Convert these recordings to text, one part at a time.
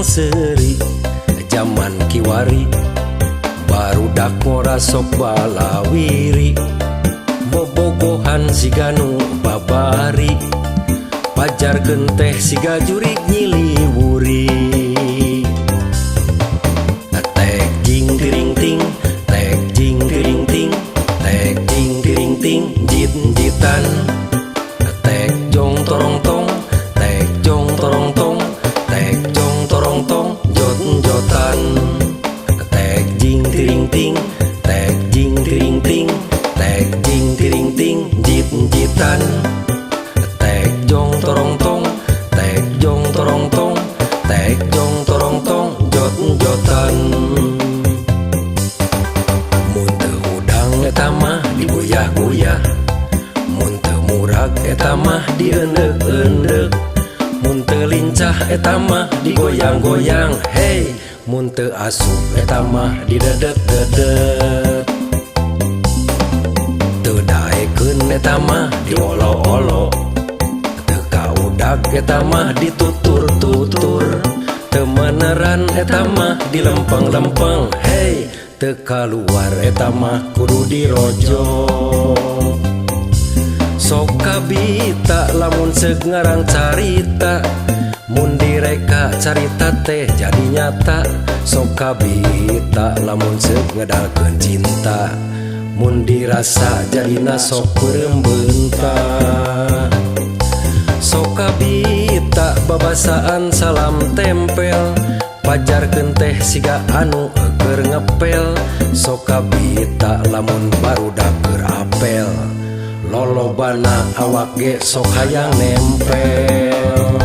Seuri zaman kiwari, barudak ngora sok balawiri, bobogohan siga nu babari, pajarkeun teh siga jurig nyiliwuri. Tek jing tiring ting, tek jing tiring ting, tek jing tiring ting, jit jitan. Tek jong torong tong, tek jong torong tong, tek jong torong tong, jot jotan. Tek jing tiring ting, tek jing tiring ting, tek jing tiring ting, jit jitan. Tek jong torong tong, tek jong torong tong, tek jong torong tong, jot jotan. Mun teu hudang eta mah diguyah-guyah, mun teu murag eta mah dieundeuh-eundeuh, mun teu lincah eta mah digoyang-goyang, hey, mun teu asup eta mah didedet-dedet. Teu daekeun eta mah diolo-olo, teu kaudag eta mah ditutur-tutur, teu meneran eta mah dilempeng-lempeng, hey, teu kaluar eta mah kudu dirojok. Sok kabita lamun seuk ngarang carita, mun direka carita teh jadi nyata. Sok kabita lamun seuk ngedalkeun cinta, mun dirasa jadina sok peureum beunta. Sok kabita babasaan salam tempel, pajarkeun teh siga anu keur ngepel. Sok kabita lamun barudak keur apel, lolobana awak ge sok hayang nempel.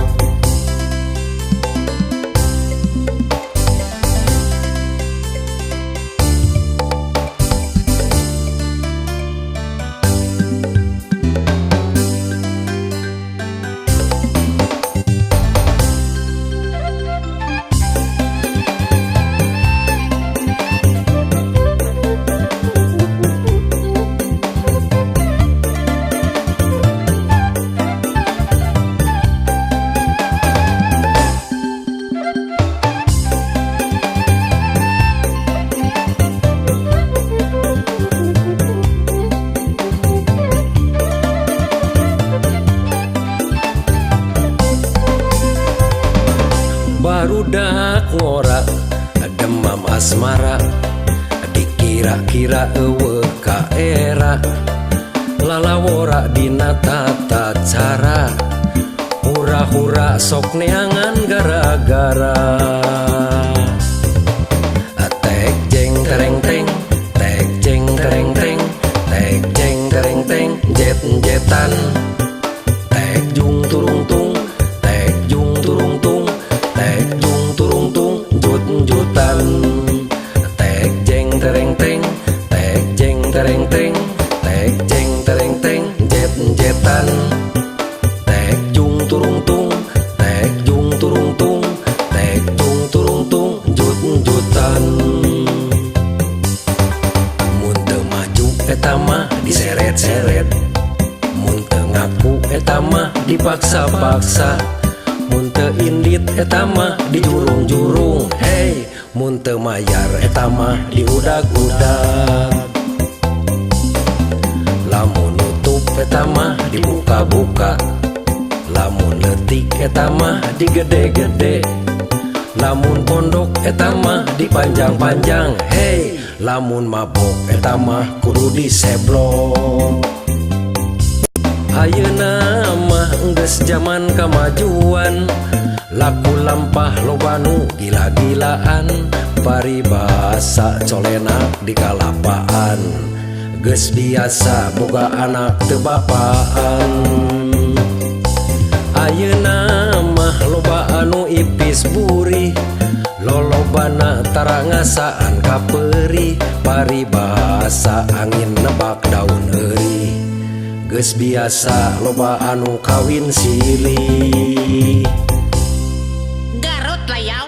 Barudak ngora demam asmara, dikira-kira eueuh ka era, lalawora dina tata cara, hura-hura sok neangan gara-gara. Tek jeng tereng teng, tek jeng tereng teng, tek jeng tereng teng, jet jetan. Tek jung turung tung, tek jung turung tung, tek jung turung tung, jut jutan. Tek jeng tereng teng, tek jeng tereng teng, tek jeng tereng teng, jet jetan. Tek jung turung tung, tek jung turung tung, tek jung turung tung, jut jutan. Mun teu maju eta mah diseret-seret, mun teu ngaku eta mah dipaksa-paksa, mun teu indit eta mah dijurung-jurung, hey, mun teu mayar eta mah diudag-udag. Lamun nutup eta mah dibuka-buka, lamun leutik eta mah digede-gede, lamun pondok eta mah dipanjang-panjang, hey, lamun mabok eta mah kudu diseblok. Ayeuna mah geus jaman kamajuan, laku lampah loba nu gila-gilaan, paribasa colenak di kalapaan, geus biasa boga anak teu bapaan. Ayeuna mah loba anu ipis burih, lolobana tara ngasaan ka peurih, paribasa angin nebak daun eurih, geus biasa loba anu kawin silih. Garut layau.